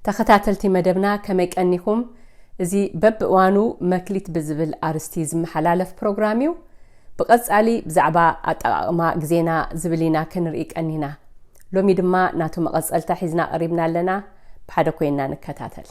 ተኸታተልቲ መደብና ከመይ ቀኒኹም? እዚ በብእዋኑ መክሊት ብዝብል ኣርስቲ ዝመሓላለፍ ፕሮግራም እዩ። ብቐጻሊ ብዛዕባ ኣጠቓቕማ ግዜና ዝብል ኢና ክንርኢ ቀኒና። ሎሚ ድማ ናቱ መቐጸልታ ሒዝና ቀሪብና ኣለና። ብሓደ ኮይንና ንከታተል።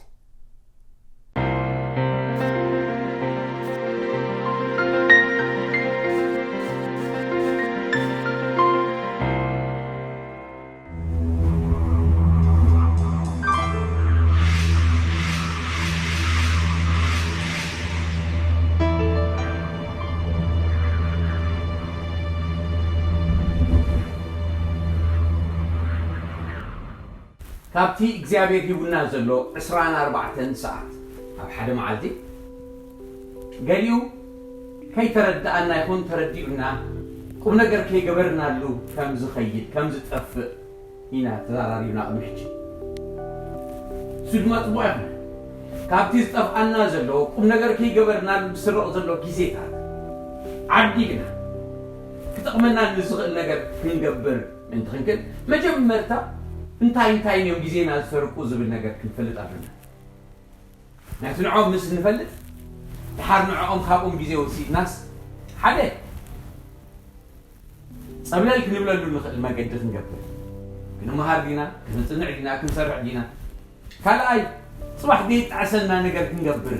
ካብቲ እግዚኣብሔር ሂቡና ዘሎ ዕስራን ኣርባዕተን ሰዓት ኣብ ሓደ መዓልቲ፣ ገሊኡ ከይተረድኣና ይኹን ተረዲኡና፣ ቁም ነገር ከይገበርናሉ ከም ዝኸይድ፣ ከም ዝጠፍእ ኢና ተዘራሪብና ቅድሚ ሕጂ። እሱ ድማ ጽቡቕ ኣይኮነን። ካብቲ ዝጠፍኣና ዘሎ ቁም ነገር ከይገበርናሉ ዝስረቕ ዘሎ ግዜታት ዓዲግና ክጠቕመና ንዝኽእል ነገር ክንገብር ምእንቲ ክንክእል፣ መጀመርታ እንታይ እንታይ እዮም ግዜና ዝሰርቁ ዝብል ነገር ክንፈልጥ ኣለና። ናይቲ ንዕኦም ምስ እንፈልጥ፣ ድሓር ንዕኦም ካብኦም ግዜ ወሲድናስ፣ ሓደ፣ ጸብለል ክንብለሉ ንኽእል መገዲ ክንገብር። ክንመሃር ዲና? ክነጽንዕ ዲና? ክንሰርሕ ዲና? ካልኣይ፣ ጽባሕ ዘይጣዕሰና ነገር ክንገብር።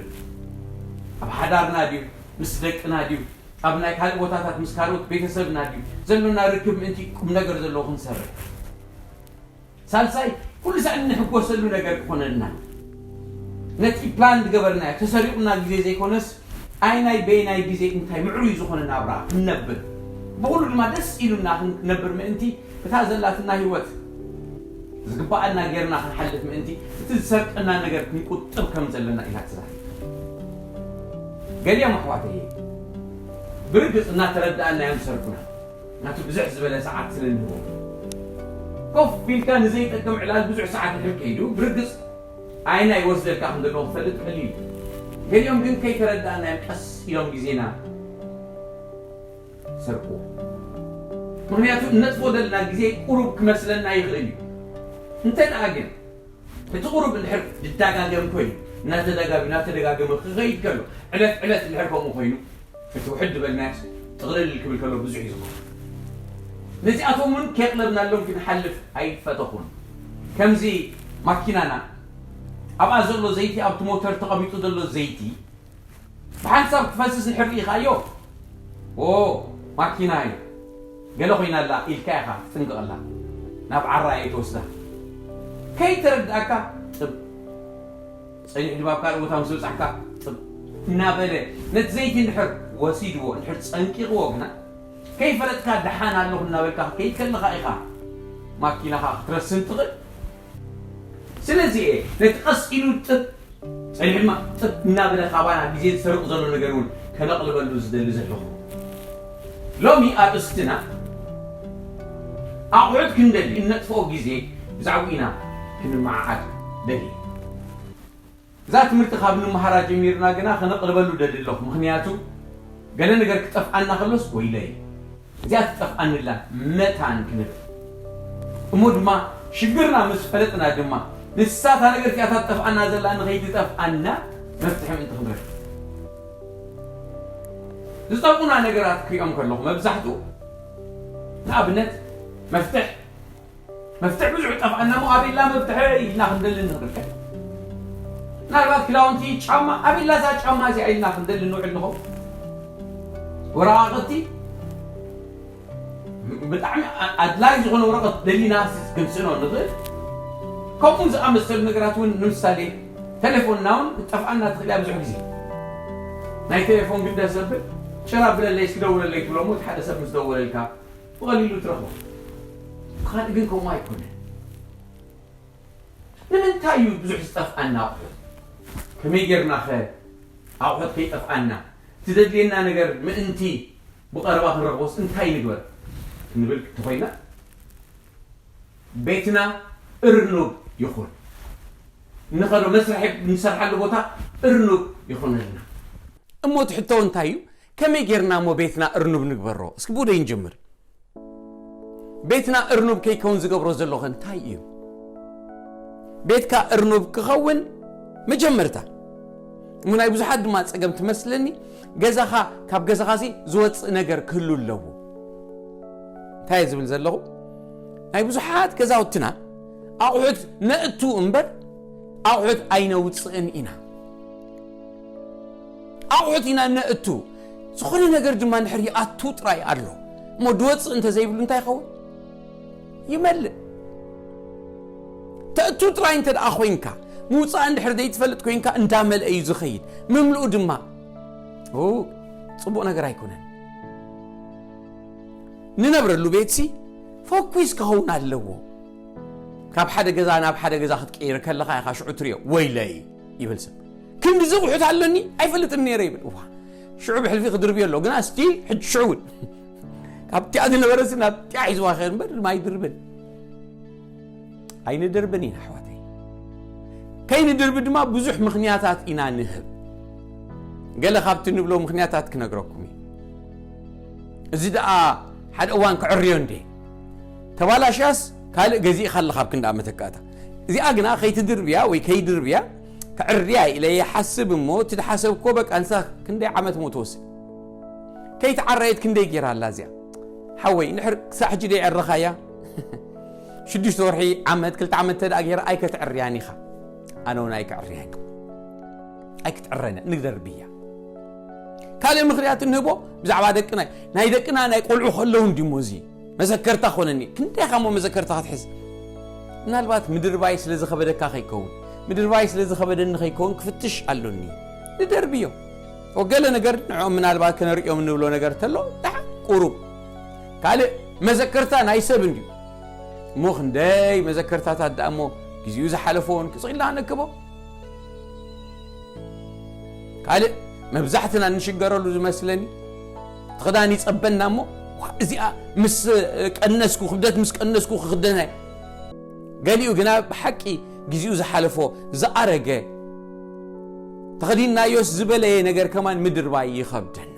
ኣብ ሓዳርና ድዩ? ምስ ደቅና ድዩ? ኣብ ናይ ካልእ ቦታታት ምስ ካልኦት ቤተሰብና ድዩ? ዘሎና ርክብ ምእንቲ ቁም ነገር ዘለዎ ክንሰርሕ። ሳልሳይ፣ ኩሉ ሳዕ እንሕጎሰሉ ነገር ክኾነልና። ነቲ ፕላን ዝገበርናዮ፣ ተሰሪቑና ግዜ ዘይኮነስ፣ ኣይናይ በይናይ ግዜ እንታይ ምዕሩይ ዝኾነ ናብራ ክንነብር፣ ብኹሉ ድማ ደስ ኢሉና ክንነብር ምእንቲ፣ እታ ዘላትና ህይወት ዝግባኣና ጌርና ክንሓልፍ ምእንቲ፣ እቲ ዝሰርቀና ነገር ክንቁጥብ ከም ዘለና ኢና ትዛረብ። ገሊኦም ኣሕዋተይ፣ ብርግጽ እናተረዳእና እዮም ዝሰርቁና። ናቱ ብዝሕ ዝበለ ሰዓት ስለ እንህቦ። ኮፍ ኢልካ ንዘይጠቅም ዕላል ብዙሕ ሰዓት ድሕር ከይዱ፣ ብርግጽ ኣይና ይወስደልካ ከም ዘለዎ ክፈልጥ ቀሊል እዩ። ገሊኦም ግን ከይተረዳእናዮም ቀስ ኢሎም ግዜና ሰርቁ። ምኽንያቱ እነጥፎ ዘለና ግዜ ቁሩብ ክመስለና ይኽእል እዩ። እንተ ደኣ ግን እቲ ቁሩብ እንድሕር ዝደጋገም ኮይኑ፣ እናተደጋገመ፣ እናተደጋገመ ክኸይድ ከሎ፣ ዕለት ዕለት እንድሕር ከምኡ ኮይኑ፣ እቲ ውሕድ ዝበልናዮስ ጥቕልል ክብል ከሎ ብዙሕ እዩ ዝኸውን። ነዚኣቶም እውን ከየቕለብናሎም ክንሓልፍ ኣይፈተኹን። ከምዚ ማኪናና ኣብኣ ዘሎ ዘይቲ፣ ኣብቲ ሞተር ተቐሚጡ ዘሎ ዘይቲ ብሓንሳብ ክፈስስ እንድሕር ርኢኻዮ፣ ኦ፣ ማኪና እዩ፣ ገለ ኮይና ኣላ ኢልካ ኢኻ ትጥንቀቐላ። ናብ ዓራየ ትወስዳ። ከይተረድኣካ ጥብ። ጸኒሑ ድማ ኣብ ካልእ ቦታ ምስ በጻሕካ ጥብ እናበለ ነቲ ዘይቲ እንድሕር ወሲድዎ፣ እንድሕር ጸንቂቕዎ ግና፣ ከይፈለጥካ ደሓን ኣለኹ እናበልካ ክትከይድ ከለኻ ኢኻ ማኪናኻ ክትረስን ትኽእል። ስለዚ እየ ነቲ ቀስ ኢሉ ጥብ ጸኒሑ ድማ ጥብ እናበለ ካባና ግዜ ዝሰርቕ ዘሎ ነገር እውን ከነቕልበሉ ዝደሊ ዘለኹ። ሎሚ ኣርእስትና ኣቑሑት ክንደሊ እነጥፍኦ ግዜ ብዛዕባኡ ኢና ክንመዓዓድ ደሊ። እዛ ትምህርቲ ካብ ንምሃራ ጀሚርና ግና ከነቕልበሉ ደሊ ኣለኹ። ምኽንያቱ ገለ ነገር ክጠፍኣና ከሎስ ወይለይ፣ እዚኣ ትጠፍኣንላ መታን ክንብል እሞ ድማ ሽግርና ምስ ፈለጥና ድማ ንሳ እታ ነገር እቲኣ እታ ትጠፍኣና ዘላ ንኸይትጠፍኣና መፍትሒ ምእንቲ ክንረክብ። ዝጠፍኡና ነገራት ክሪኦም ከለኹ መብዛሕትኡ ንኣብነት መፍትሕ፣ መፍትሕ ብዙሕ ጠፍኣና እሞ ኣበይላ መፍትሒ ኢልና ክንደሊ ንኽርከብ። ምናልባት ክዳውንቲ፣ ጫማ፣ ኣበይላ እዛ ጫማ እዚኣ ኢልና ክንደሊ ንውዕል ንኸውን። ወረቓቕቲ፣ ብጣዕሚ ኣ-፣ ኣድላይ ዝኾነ ወረቐት ደሊና ክንስእኖ ንኽእል። ከምኡ ዝኣመሰሉ ነገራት እውን ንምሳሌ ተሌፎንና እውን ጠፍኣና ትኽእል እያ ብዙሕ ግዜ። ናይ ተሌፎን ግደ ዘብል ጭራ ብለለይ እስኪ ደውለለይ ትብሎ እሞ እቲ ሓደ ሰብ ምስ ደወለልካ ብቐሊሉ ትረኽቦ። ካልእ ግን ከምኡ ኣይኮነን። ንምንታይ እዩ ብዙሕ ዝጠፍኣና ኣቑሑት? ከመይ ጌርና ኸ ኣቑሑት ከይጠፍኣና? እቲ ዘድልየና ነገር ምእንቲ ብቐረባ ክንረኽቦስ እንታይ ንግበር? ክንብል እንተኾይና፣ ቤትና እርኑብ ይኹን። እንኸዶ መስርሒ እንሰርሓሉ ቦታ እርኑብ ይኹነልና። እሞ እቲ ሕቶ እንታይ እዩ? ከመይ ጌርና እሞ ቤትና እርኑብ ንግበሮ? እስኪ ብኡደይ ንጀምር። ቤትና እርኑብ ከይከውን ዝገብሮ ዘሎ ኸ እንታይ እዩ? ቤትካ እርኑብ ክኸውን መጀመርታ። እሞ ናይ ብዙሓት ድማ ጸገም ትመስለኒ፣ ገዛኻ፣ ካብ ገዛኻሲ ዝወጽእ ነገር ክህሉ ኣለዎ። እንታይ እየ ዝብል ዘለኹ? ናይ ብዙሓት ገዛውትና ኣቑሑት ነእቱ እምበር ኣቑሑት ኣይነውጽእን ኢና። ኣቑሑት ኢና ነእቱ፣ ዝኾነ ነገር ድማ ንድሕር ይኣቱ ጥራይ ኣሎ። እሞ ድወጽእ እንተዘይብሉ እንታይ ይኸውን? ይመልእ። ተእቱ ጥራይ እንተ ደኣ ኮይንካ፣ ምውጻእ እንድሕር ዘይትፈልጥ ኮይንካ፣ እንዳመልአ እዩ ዝኸይድ። ምምልኡ ድማ፣ ኦ፣ ጽቡቕ ነገር ኣይኮነን። ንነብረሉ ቤትሲ ፈኲስ ክኸውን ኣለዎ። ካብ ሓደ ገዛ ናብ ሓደ ገዛ ክትቀይር ከለኻ ኢኻ ሽዑ ትሪኦ፣ "ወይለይ" ይብል ሰብ። "ክንድዚ ኣቑሑት ኣሎኒ ኣይፈልጥን ነይረ" ይብል። እዋ፣ ሽዑ ብሕልፊ ክድርብዮ ኣሎ፣ ግና ስቲል ሕጂ ሽዑ እውን ካብቲኣ ዝነበረሲ ናብቲኣ ሒዝዋ ይኸይድ እምበር ድማ ኣይድርብን። ኣይንድርብን ኢና ኣሕዋተይ። ከይንድርቢ ድማ ብዙሕ ምኽንያታት ኢና ንህብ። ገለ ካብቲ ንብሎ ምኽንያታት ክነግረኩም እዩ። እዚ ደኣ ሓደ እዋን ክዕርዮ እንዴ? ተባላሽያስ ካልእ ገዚእኻ ኣለኻ ኣብ ክንዳ መተካእታ። እዚኣ ግና ከይትድርብያ ወይ ከይድርብያ ክዕርያ ኢለ ይሓስብ እሞ፣ እቲ ድሓሰብኮ በቃ ንሳ ክንደይ ዓመት እሞ ትወስድ። ከይተዓረየት ክንደይ ጌራ ኣላ እዚኣ? ሓወይ፣ ንድሕር ክሳዕ ሕጂ ደይ ዕረኻያ? ሽዱሽተ ወርሒ፣ ዓመት፣ ክልተ ዓመት ተደኣ ጌራ ኣይከትዕርያን ኢኻ። ኣነ እውን ኣይክዕርያን። ኣይክትዕረነ፣ ንደርብያ። ካልእ ምኽንያት እንህቦ ብዛዕባ ደቅና እዩ። ናይ ደቅና ናይ ቆልዑ ከለዉ እንዲሞ እዚ መዘከርታ ኮነኒ። ክንደይ ኢኻ እሞ መዘከርታ ክትሕዝ? ምናልባት ምድርባይ ስለ ዝኸበደካ ከይከውን፣ ምድርባይ ስለ ዝኸበደኒ ከይከውን ክፍትሽ ኣሎኒ። ንደርብዮ። ወገለ ነገር ንዕኦም ምናልባት ከነርእዮም እንብሎ ነገር ተሎ፣ ደሓን ቁሩብ። ካልእ መዘከርታ ናይ ሰብ እንድዩ። እሞ ክንደይ መዘከርታታት ደኣ እሞ ግዜኡ ዝሓለፎ እውን ክጽቕ ኢልና ነክቦ። ካልእ መብዛሕትና እንሽገረሉ ዝመስለኒ፣ እቲ ክዳን ይጸበና እሞ፣ "ዋ፣ እዚኣ ምስ ቀነስኩ፣ ክብደት ምስ ቀነስኩ ክኽደና እየ።" ገሊኡ ግና ብሓቂ ግዜኡ ዝሓለፎ፣ ዝኣረገ፣ ተኸዲንናዮስ ዝበለየ ነገር ከማን ምድርባይ ይኸብደና።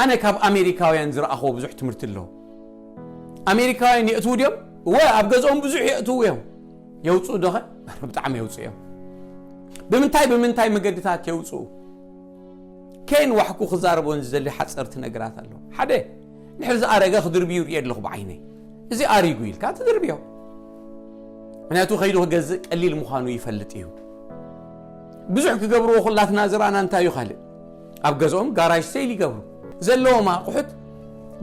ኣነ ካብ ኣሜሪካውያን ዝረኣኽዎ ብዙሕ ትምህርቲ ኣሎ። ኣሜሪካውያን የእትዉ ድዮም? እወ፣ ኣብ ገዝኦም ብዙሕ የእትዉ እዮም። የውፅኡ ዶኸ? ብጣዕሚ የውፅኡ እዮም። ብምንታይ፣ ብምንታይ መገድታት የውፅኡ? ኬን ዋሕኩ ክዛረቦን ዝደሊ ሓፀርቲ ነገራት ኣለዉ። ሓደ፣ ንድሕር ዝኣረገ ክድርብዩ ርኢ ኣለኹ ብዓይነይ። እዚ ኣሪጉ ኢልካ ትድርብዮ። ምክንያቱ ከይዱ ክገዝእ ቀሊል ምዃኑ ይፈልጥ እዩ። ብዙሕ ክገብርዎ ኩላትና ዝረኣና እንታይ እዩ ካልእ? ኣብ ገዝኦም ጋራጅ ሴል ይገብሩ። ዘለዎም ኣቑሑት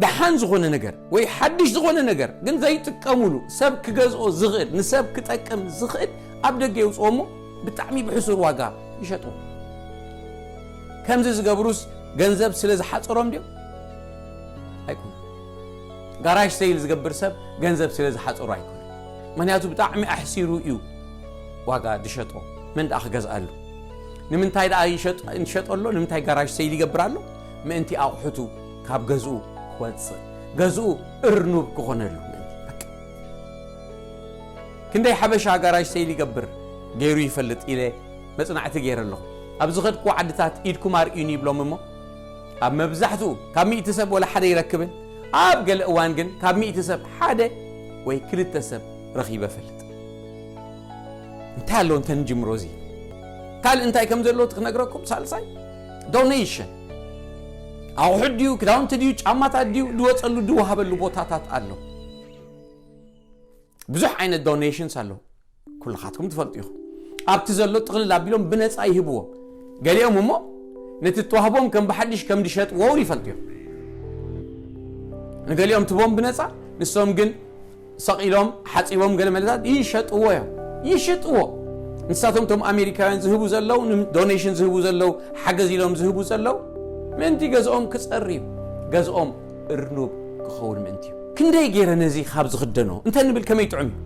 ደሓን ዝኾነ ነገር ወይ ሓድሽ ዝኾነ ነገር ግን ዘይጥቀሙሉ፣ ሰብ ክገዝኦ ዝኽእል፣ ንሰብ ክጠቅም ዝኽእል ኣብ ደገ የውፅኦ እሞ ብጣዕሚ ብሕሱር ዋጋ ይሸጥዎ። ከምዚ ዝገብሩስ ገንዘብ ስለ ዝሓፀሮም ድዮም? ኣይኮነን። ጋራጅ ሴል ዝገብር ሰብ ገንዘብ ስለ ዝሓፀሮ ኣይኮነን። ምክንያቱ ብጣዕሚ ኣሕሲሩ እዩ ዋጋ ዝሸጦ። መን ደኣ ክገዝኣሉ? ንምንታይ ደኣ ይሸጥ-፣ ንሸጦ ኣሎ? ንምንታይ ጋራጅ ሴል ይገብር ኣሎ? ምእንቲ ኣቑሑቱ ካብ ገዝኡ ክወፅእ፣ ገዝኡ እርኑብ ክኾነሉ ምእንቲ። በቃ። ክንደይ ሓበሻ ጋራጅ ሴል ይገብር ገይሩ ይፈልጥ ኢለ መጽናዕቲ ገይረ ኣለኹ። ኣብ ዝኸድኩዎ ዓድታት ኢድኩም ኣርእዩኒ ይብሎም እሞ፣ ኣብ መብዛሕትኡ ካብ ሚእቲ ሰብ ወላ ሓደ ይረክብን፣ ኣብ ገለ እዋን ግን ካብ ሚእቲ ሰብ ሓደ ወይ ክልተ ሰብ ረኺበ እፈልጥ። እንታይ ኣሎ እንተ ንጅምሮ እዚ? ካልእ እንታይ ከም ዘሎ እቲ ክነግረኩም፣ ሳልሳይ፣ ዶኔሽን። ኣቑሑት ድዩ፣ ክዳውንቲ ድዩ፣ ጫማታት ድዩ፣ ዝወጸሉ፣ ዝወሃበሉ ቦታታት ኣሎ። ብዙሕ ዓይነት ዶኔሽንስ ኣሎ። ኩልኻትኩም ትፈልጡ ኢኹም። ኣብቲ ዘሎ ጥቕልል ኣቢሎም ብነጻ ይህብዎም። ገሊኦም እሞ ነቲ እተዋህቦም ከም ብሓድሽ ከም ዝሸጥዎ እውን ይፈልጡ እዮም። ንገሊኦም ትቦም ብነጻ፣ ንሶም ግን ሰቒሎም፣ ሓጺቦም፣ ገለ መለታት ይሸጥዎ እዮም። ይሽጥዎ። ንሳቶም እቶም ኣሜሪካውያን ዝህቡ ዘለዉ፣ ን-፣ ዶኔሽን ዝህቡ ዘለዉ፣ ሓገዝ ኢሎም ዝህቡ ዘለዉ፣ ምእንቲ ገዝኦም ክጸሪ እዩ። ገዝኦም እርኑብ ክኸውን ምእንቲ እዩ። ክንደይ ገይረ ነዚ ካብ ዝኽደኖ እንተ ንብል ከመይ ጥዑም እዩ?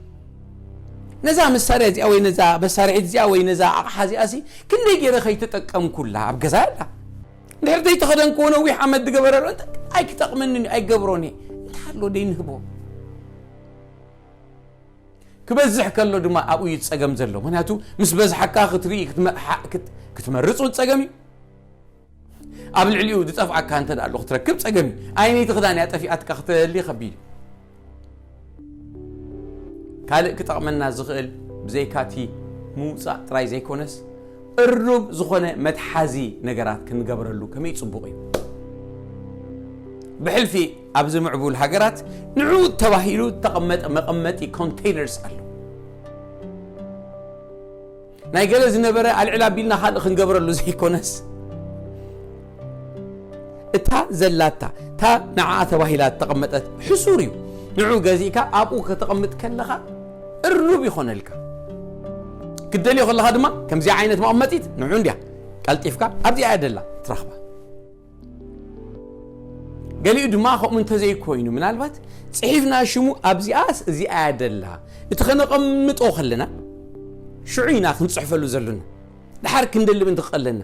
ነዛ መሳርያ እዚኣ ወይ ነዛ መሳርሒት እዚኣ ወይ ነዛ ኣቕሓ እዚኣሲ ክንደይ ገይረ ከይተጠቀምኩላ ኣብ ገዛ ኣላ? እንድሕር ዘይተኸደንክዎ ነዊሕ ዓመት ዝገበረ ኣሎ፣ እንተ-፣ ኣይክጠቕመንን እዩ፣ ኣይገብሮን እየ። እንታይ ኣሎ ደይ ንህቦ? ክበዝሕ ከሎ ድማ ኣብኡ እዩ ጸገም ዘሎ። ምኽንያቱ ምስ በዝሓካ ክትርኢ፣ ክትመ-፣ ሓ-፣ ክት-፣ ክትመርጽ እውን ጸገም እዩ። ኣብ ልዕሊኡ ዝጠፍኣካ እንተ ደኣ ኣሎ ክትረክብ ጸገም እዩ። ኣየነይቲ ክዳን እያ ጠፊኣትካ ክትህሊ ከቢድ እዩ። ካልእ ክጠቕመና ዝኽእል ብዘይካቲ ምውጻእ ጥራይ ዘይኮነስ፣ እርኑብ ዝኾነ መትሓዚ ነገራት ክንገብረሉ ከመይ ጽቡቕ እዩ። ብሕልፊ ኣብዚ ምዕቡል ሃገራት ንዑ ተባሂሉ ዝተቐመጠ መቐመጢ ኮንቴይነርስ ኣሎ። ናይ ገለ ዝነበረ ኣልዕል ኣቢልና ካልእ ክንገብረሉ ዘይኮነስ፣ እታ ዘላታ፣ እታ ንዓኣ ተባሂላ እተቐመጠት ሕሱር እዩ። ንዑ ገዚእካ ኣብኡ ከተቐምጥ ከለኻ እርኑብ ይኾነልካ። ክትደልዮ ከለኻ ድማ ከምዚኣ ዓይነት መቐመጢት ንዑ እንድያ ቀልጢፍካ ኣብዚኣ እያ ደላ ትረኽባ። ገሊኡ ድማ ከምኡ እንተዘይኮይኑ፣ ምናልባት ጽሒፍና ሽሙ ኣብዚኣስ እዚኣ እያ ደላ፣ እቲ ከነቐምጦ ከለና ሽዑ ኢና ክንጽሕፈሉ ዘሎና፣ ድሓር ክንደልብ እንትቐለና።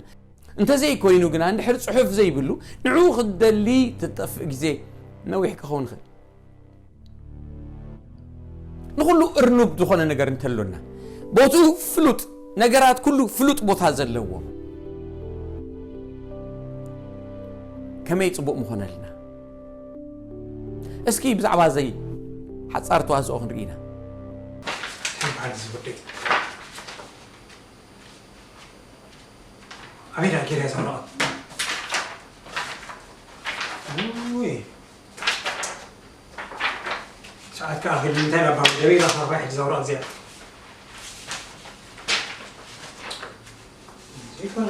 እንተዘይኮይኑ ግና፣ እንድሕር ጽሑፍ ዘይብሉ፣ ንዕኡ ክትደሊ ትጠፍእ ግዜ ነዊሕ ክኸውን ይኽእል። ንኹሉ እርኑብ ዝኾነ ነገር እንተሎና፣ ቦትኡ ፍሉጥ፣ ነገራት ኩሉ ፍሉጥ ቦታ ዘለዎ፣ ከመይ ጽቡቕ ምኾነልና። እስኪ ብዛዕባ ዘይ ሓጻር ተዋስኦ ክንርኢ ኢና። እንታይ በሃል እዚ ወደይ? ኣበይ ደኣ ገይረያ እዛ ወረቐት? ውይ። ሰዓት ከኣ ከይዱ እንታይ ላባ ደበይ ኢላ ክረኽባ ሕጂ እዛ ወረቐት እዚኣ? ዘይኮነ።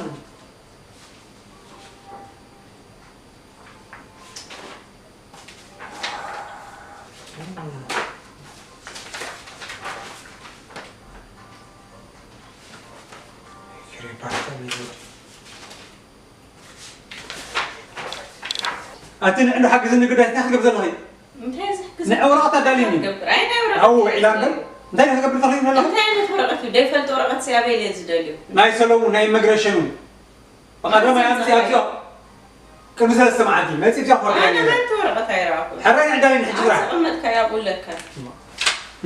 ኣቲ ንዕንዶ ሓግዝኒ ግዳይ እንታይ ክትገብር ዘለኺ? እንታይ ዘሕግዝ ንዕ ወረቐት ኣዳልይኒ። ክገብር? ኣይ፣ ናይ ወረቐት ኣው እንታይ ዒላ እምበር ዝገብር? እንታይ ክትገብር ተኽእሊ ዘለኺ? እንታይ ዓይነት ወረቐት እዩ? ደይፈልጥ ወረቐት ሲ ኣበይ እየ ዝደልዮ? ናይ ሰለሙ፣ ናይ ኢሚግሬሽኑ። ብቐደም ኣይ ኣምፂ ኣምፂኦ። ቅድሚ ሰለስተ መዓልቲ መፂ ብዚኣ ኮርዳ ኣነ ነይረ። ሓንቲ ወረቐት ኣይረኣኹን። ሕራይ ንዕዳይ ንሕጂ ጥራሕ። ኣብ ዘቐመጥካዮ ኣብኡ ኣለካ።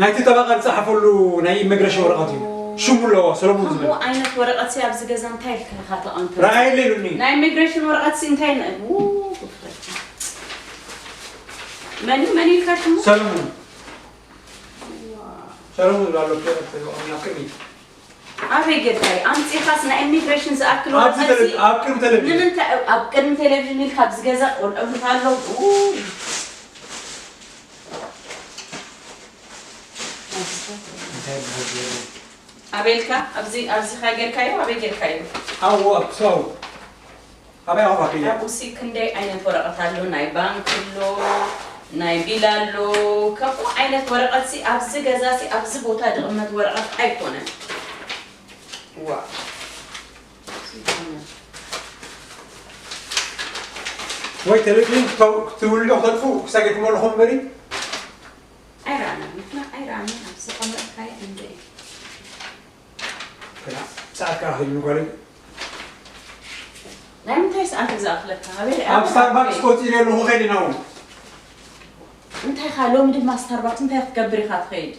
ናይቲ ጠበቓ ዝፀሓፈሉ ናይ ኢሚግሬሽን ወረቐት እዩ። ሽሙ ኣለዎ፣ ሰለሙን ዝብል። ከምኡ ዓይነት ወረቐት ሲ ኣብዚ ገዛ እንታይ ኢልካ ኢኻ ተቐምጦ? ረኣየለይ ኢሉኒ። ናይ ኢሚግሬሽን ወረቐት ሲ እንታይ ነ-፣ ው፣ መን እዩ? መን ኢልካ ሽሙ? ሰለሙን። ዋ። ሰለሙን ዝብል ኣሎ፣ ኣብ ቅድሚት። ኣበይ ገባይ? ኣምጺኻስ ናይ ኢሚግሬሽን ዝኣክል ኣብዚ ወረቐት ተለ-፣ ሲ ኣብ ቅድሚ ቴሌቪዥን። ንምንታይ ኣብ ቅድሚ ቴሌቪዥን ኢልካ ኣብዚ ገዛ ቆልዑ ኣሎ? ው። እንታይ ይበሃል? ኣበይ ኢልካ? ኣብዚ፣ ኣብዚ ኸ ጌርካዮ? ኣበይ ጌርካዮ? ኣብኡ፣ ኣብቲ ሰው። ኣበይ ኣኹም ኣበይ? ኣብኡ ሲ ክንደይ ዓይነት ወረቐት ኣሎ? ናይ ባንክ ኣሎ፣ ናይ ቢል ኣሎ። ከምኡ ዓይነት ወረቐት ሲ ኣብዚ ገዛ ሲ፣ ኣብዚ ቦታ ዝቕመጥ ወረቐት ኣይኮነን። ዋ። ወይ ቴሌቪዥን ክተው-፣ ክትውልዑ ክተጥፉ ክሳብ ጌርኩሞ ኣለኹም እምበሪ። ኣይረኣናን፣ ንሕና ኣይረኣናን፣ ኣብ ዝተቐመጥካዮ እንድዒ። ግና ሰዓት ከኣ ኸይዱ ንጓለይ። ናይ ምንታይ ሰዓት እዩ ዝኣኽለካ? ኣበይ፣ ኣብ ኣበይ ስታርባክስ ከይድ? ኮፍ ኢለ ኣለኹ፣ ከይደ ናብኡ። እንታይ ኢኻ ሎሚ ድማ ስታርባክስ እንታይ ክትገብር ኢኻ ትኸይድ?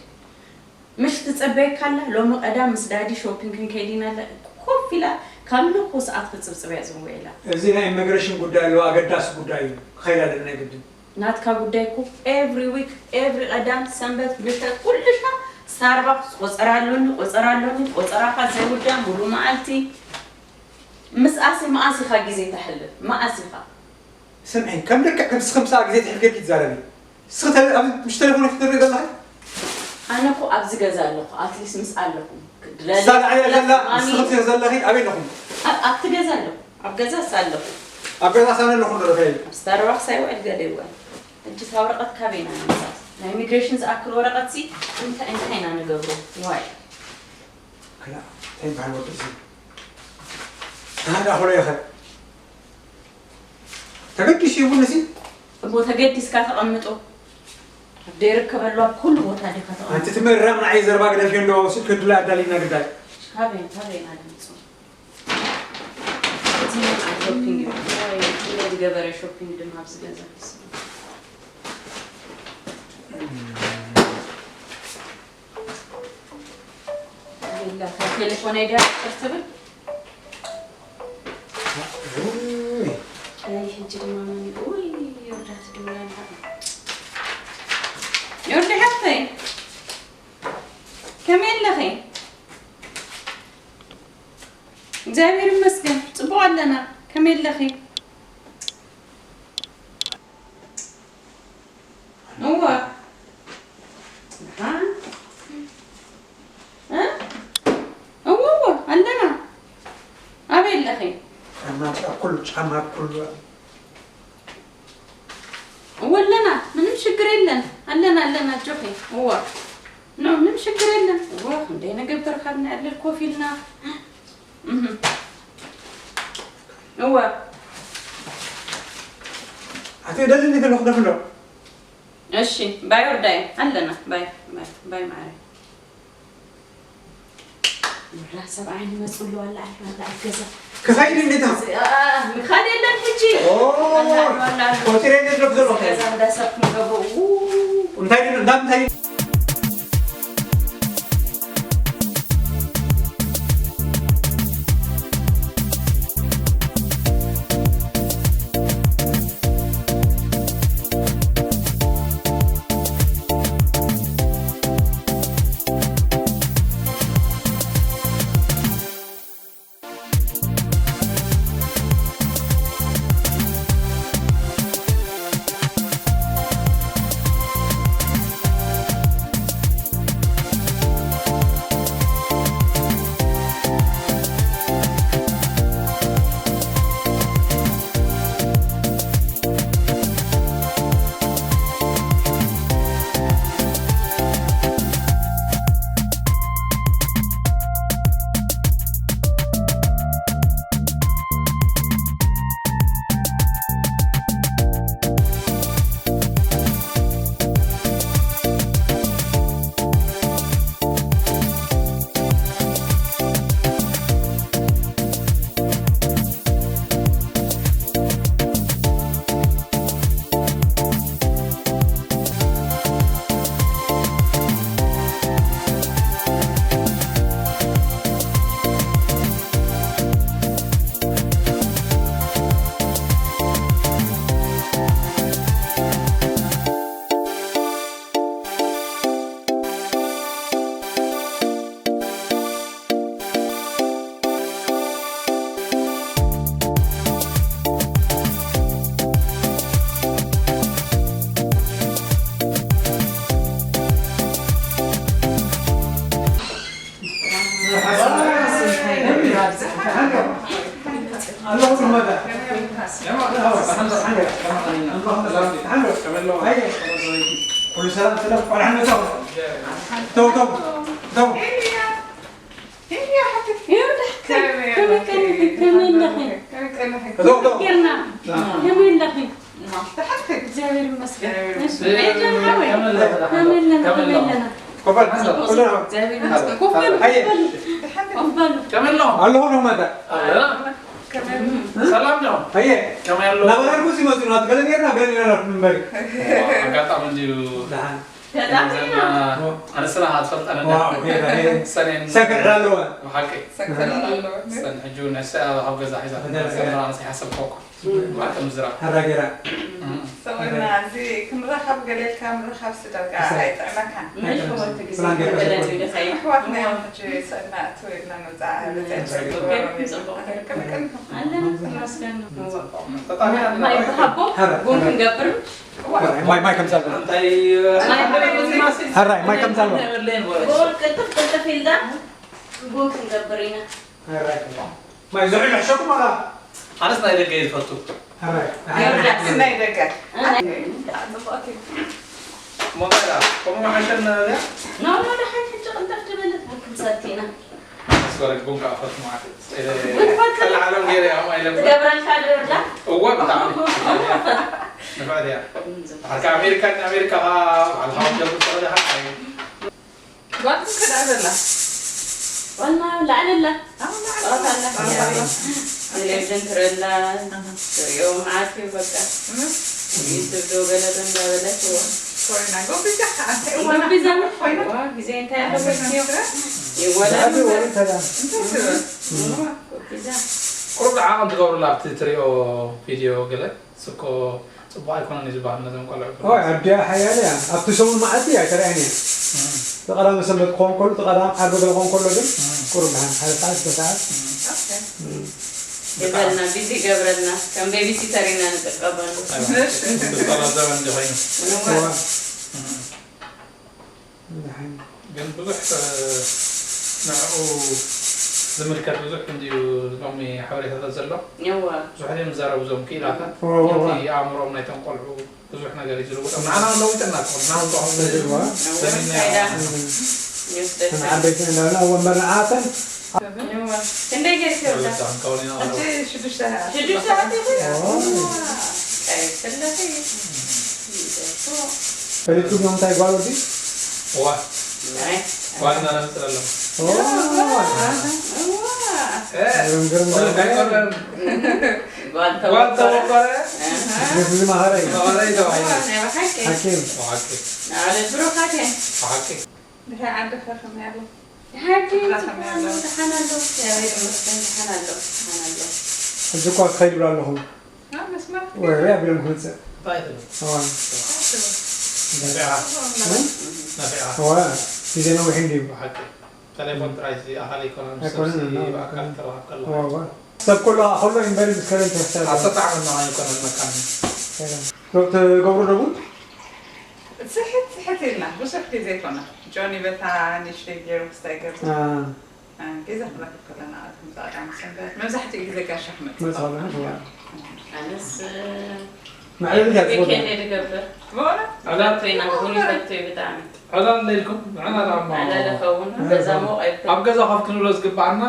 ምሽ ትጸበየካ ኣላ፣ ሎሚ ቀዳም ምስ ዳዲ ሾፒንግ ክንከይድ ኢና ኣለ። ኮፍ ኢላ ካብ ንግሆ ሰዓት ክትጽብጽብ እያ ዝንውዕ ኢላ። እዚ ናይ ኢሚግሬሽን ጉዳይ ኣለዎ፣ ኣገዳሲ ጉዳይ እዩ። ክኸይድ ኣለኒ ናይ ግድን። ናትካ ጉዳይ እኮ ኤቭሪ ዊክ፣ ኤቭሪ ቀዳም፣ ሰንበት፣ ምሸት፣ ኩሉ ሻዕ ስታርባክስ ቆጸራ ኣሎኒ፣ ቆጸራ ኣሎኒ፣ ቆጸራኻ ዘይውዳእ ሙሉእ መዓልቲ። ምስኣሲ መኣስ ኢኻ ግዜ ተሕልፍ? መኣስ ኢኻ? ስምዒ፣ ከም ልክዕ ከም ንስኺ ምስኣ ግዜ ተሕልፊ ጌርኪ ትዛረቢ። ንስኺ ተ-፣ ኣብ ምሽ ቴሌፎን ክትርኢ ዘለኺ? ኣነ እኮ ኣብዚ ገዛ ኣለኹ፣ ኣትሊስት ምስ ኣለኹም። ክድለሊ ሳላ ኣያ ዘላ፣ ማሚ። ንስኺ ትርኢ ዘለኺ ኣበይ ኣለኹም? ኣብ፣ ኣብቲ ገዛ ኣለኹ። ኣብ ገዛ ሳ ኣለኹ። ኣብ ገዛ ሳነ ኣለኹም ዶ ረፈይ? ኣብ ስታርባክስ ኣይውዕል ገለ ይውዕል። ሕጂ እታ ወረቐት ካበይ ኢና ነምጻእ? ናይ ኢሚግሬሽን ዝኣክል ወረቐት ሲ እንታይ፣ እንታይ ኢና ንገብሮ? ዋይ። ከላ፣ እንታይ ይበሃል ወዲ እዚ? ናዳ ኾሎ ይኸ? ተገዲሱ ይቡን እዚ? እሞ ተገዲስካ ተቐምጦ። ኣብ ደይርከበሉ ኣብ ኩሉ ቦታ ዲኻ ተቐምጦ? ኣንቲ ትምህር ራም ንዓይ ዘረባ ግደፍዮ እንዶ ስልኪ ድላ ኣዳሊና ግዳይ። ካበይ፣ ካበይ ኢና ድምፁ? እቲ ናይ ሾፒንግ እዩ። ወይ፣ ዝገበረ ሾፒንግ ድማ ኣብዚ ገዛ። ቤላ፣ ቴሌፎነይ ድያ ትብል? ውይ። ኣይ፣ ሕጂ ድማ መን እዩ? ውይ፣ ዮርዳት ድውላ ኣላ። ዮርዲ ሓፍተይ፣ ከመይ ኣለኺ? እግዚኣብሔር ይመስገን፣ ጽቡቕ ኣለና። ከመይ ኣለኺ? እወ። ደሓን? እ? እወ፣ እወ፣ ኣለና። ኣበይ ኣለኺ? ጫማ ኩሉ፣ ጫማ ኩሉ። እወ፣ ኣለና። ምንም ሽግር የለን። ኣለና፣ ኣለና፣ ኣጆኺ። እወ። ኖ፣ ምንም ሽግር የለን። እወ፣ ክንደይ ነገር ካብ ናይ ዕድል ኮፍ ኢልና። እህ። እወ። ኣቲ ደልኒ ዘለኹ ደፍሎ። እሺ፣ ባይ ወርዳይ ኣለና። ባይ፣ ባይ፣ ባይ ማዕረ። ወላ ሰብኣይ ንመጽኡ ኣሎ፣ ኣላ፣ ኣላ፣ ኣላ፣ ኣብ ገዛ። ክኸይድ እንዴታ? አ፣ ምኻድ የለን ሕጂ። ኦ፣ ኣላ፣ ኣላ፣ ኣላ። ቆጺረ እንዴት ረፍ ዘለኹ? ገዛ እንዳ ሰብ ክንገቡ። እንታይ ድዩ? እንዳ ምንታይ? ኩሉ ሰላም ሰላም፣ ቆልዓ መጻኹ። ተው፣ ተው፣ ተው። ከመይ ኣለኺ? ከመይ ኣለኺ? ከመይ ኣለኺ? ከመይ ኣለኺ? ደሓን ዲኺ? እግዚኣብሔር ይመስገን። እሺ፣ ከመይ ኣለኺ? ከመይ ኣለና? ከመይ ኣለና? ኮፍ በል፣ ኮፍ በል። እግዚኣብሔር ይመስገን። ኮፍ በሉ፣ ኣየ። ኮፍ በሉ። ደሓን ዲኺ? ኮፍ በሉ። ከመይ ኣለኹ? ኣለኹ ነው መታ። ኣለ። ከመይ? ሰላም ነው? ኣየ። ከመይ ኣለኹ? ናበራርኩ ሲመጡ ነው፣ ገለ ጌርና፣ ገለ ጌርና፣ ምንበሪ። ኣጋጣሚ እንዲሁ። ደሓን። በጣም እና ነው። ኣነ ስራሕ ኣትፈልጠን እንደ ዋው፣ ሄዳ፣ ሄዳ። ሰኔን ሰክር ኣለዋ። ብሓቂ። ሰክር ኣለዋ። ሰን ሕጂ እውን ንሳ ኣብ ገዛ ሒዛ በደል ትመጽእ ገራ። ምራን ዘይሓሰብኮ እኮ። እም። ብሓቂ ምዝራብ። ሓራ ገራ። እም። ሰው እና እዚ ክንራኸብ ገለ ኢልካ ምርኻብ ስደርጋ እሰይ። ኣይጥዕመካን። መሽ ከወንቲ ግዜ ፕላን ገይርካ ተበለጽ ሰኮ። ኢሉ ኸይድ። ኣሕዋትና እዮም ሕጂ ሰና እቱ ኢልና ንውፃእ እም። ብፅዕት ጽቡቅ፣ ጽቡቅ። ቅንቅን። ኣለና፣ ተመስገን ነው። በጣም ማይ ብሃቦ ሓራ፣ ቡን ሓራ። ክንገብር። ማይ፣ ማይ ከምጻል። እንታይ፣ ሓራይ፣ ማይ ከምጻል። ቡን ቅልጥፍ ቅልጥፍ ኢልና ቡን ክንገብር ኢና። ሓራይ። ማይ ዝሑል ሕሸኩም ኣላ። ኣነስ ናይ ደገ እየ ዝፈቱ። ሓራይ። ዮርዳስ። ናይ ደገ። ኣይ። ሞባይላ፣ ከምኡ መሓሸን እያ? ኖ፣ ኖ፣ ደሓን ሕጂ ቅልጥፍ ዝበለት ቡን ክንሰቲ ኢና። ኣስወረድ ቡን ከዓ ፈቱ ማለት። ቡን ፈቱ። ቀልዓሎም ገይረ እዮም ኣይለብን። ትገብረልካ ዶ ይርዳ? እወ፣ ብጣዕሚ። ንፍዕቲ እያ። እም፣ ዘ- ሓርካ ኣሜሪካ፣ ኣሜሪካ ከዓ፣ ባዕልኻ ክትገብር ትኽእል ኢኻ። ኣይ። ጓልኩም ከ ደኣ ዘላ? ዋና ላዕሊ ኣላ። ኣብ ላዕሊ። ጸወታ ኣላ። ኣብ ላዕሊ። ቴሌቪዥን ትርኢ ኣላ። ኣሃ። ትሪኦ መዓት እዩ በቃ። እም። ዩቱብ ዶ ገለ ዶ እንዳበለት እዋ። ኮይና፣ ጎቢዛ ከዓ፣ እንታይ እዋና ጎቢዛ። ኮይና። እዋ፣ ግዜ እንታይ ኣለዎ? ኣሰና ስረ? ይወላ። እንታይ ስረ? እዋ፣ ጎቢዛ። ቁሩብ ደሓን ትገብሩላ ኣብቲ ትሪኦ ቪድዮ ገለ። ስኮ ጽቡቕ ኣይኮነን እዩ ዝበሃል ነዞም ቆልዑ። ኦይ፣ ኣዲኣ ሓያል እያ። ኣብቲ ሰሙን መዓልቲ ኣይተርኣየን እያ። እም። እቲ ቀዳመ ሰንበት ክኸውን ከሎ፣ እቲ ቀዳም ዓርቢ ገለ ክኸውን ከሎ ግን እም። ቁሩብ ደሓን ሓደ ሰዓት፣ ክልተ ሰዓት። እም። ኦኬ። ግበልና፣ ቢዚ ይገብረልና፣ ከም ቤቢሲተር ኢና ንጥቀመሉ። ብዝተራዘመ እንዲ ኮይኑ እዋ። ግን ብዙሕ ንዕኡ ዝምልከት ብዙሕ እንድዩ ሎሚ ሓበሬታታት ዘሎ። እዋ። ብዙሕ እዮም ዝዛረቡ እዞም ክኢላታት። እዋ፣ እዋ፣ እዋ። እቲ ኣእምሮም ናይቶም ቆልዑ ብዙሕ ነገር እዩ ዝልውጦም። ንዓና እውን ለዊጠና እኮ፣ ንዓና እውን ጥዑም እዋ። እዋ። ደሊልና ካይዳ። ኢና። ይወስደካ። ዓበይቲ እንዳበልና እወንበርና ዓተን እዋ። ክንደይ ጌርኪ ወዳ? ወለዳ ክንከውን ኢና። ሕጂ ሽዱሽተ ሽዱሽተ ኣቲኺ? ኦ። ቀይር ከለኺ። ይደርሶ። ፈሊጥኩም ዶ እንታይ ጓል ወዲ? እዋ፣ ናይ ጓልና ነምፅእ ኣለና። ኦ። እዋ። እ፣ ግርም ግርም ግርም። ኣይኮነን። ጓል ጓል ተወቀረ። ተወቀረ። ኣሃ። ግርም ዝመሃረ እዩ። ተባረይ ተባሂሉ። ናይ ብሓቂ። ሓኪም። ብሓቂ። ናዕለ ብሩኻት እየን። ብሓቂ። ድሕሪ ዓዲ ከ ከመይ ኣሎ? ሓቂ ጽቡቅ ኣሎ፣ ደሓን ኣሎ። እግዚኣብሔር ይመስገን፣ ደሓን ኣሎ፣ ደሓን ኣሎ። ሕጂ እኳ ክኸይድ ብላ ኣለኹ። ኣብ መስመር ወይ ወይ ኣቢሎም ክመፅእ። እንታይ ትብል? እዋ። ነፊዓ። ነፊዓ። እዋ። ግዜ ነዊሕ እንድዩ። ብሓቂ። ቴሌፎን ጥራይ እዚ ኣኻል ኣይኮነን፣ ምስ ኣይኮነን፣ ሰብሲ እና ብኣካል ተራኸብ ከለኻ። እዋ፣ እዋ። ሰብ ከሎ ከሎ ኢምበር ምስ ከለ ተስታ። ኣሰጣዕመና ኣይኮነን መካኒ። ትገብሩ ዶ ቡን? ስሕት ስሕት ኢልና ብዙሕ ግዜ ኣይኮነ። ጆኒ በታ ንእሽተይ ገይሩ ክስታይ ገርቡ አ፣ ገዛ ክንረክብ ከለና ከምዛ ቀዳም ሰንበት መብዛሕትኡ ግዜ ጋሻ ክመጽእ መጽእ ከለና፣ እዋ። ኣነስ መዕለሊ እያ ትፈትዎ። ዊኬንድ እየ ዝገብር። በእውነት ዕላል ኮይና ቡን ይፈቱ ብጣዕሚ። ዕላል ለይልኩም ንዓና ደኣ እሞ ዕላል ይኸውን፣ ገዛ ሞቕ ኣይብል። ኣብ ገዛ ኮፍ ክንብሎ ዝግባኣና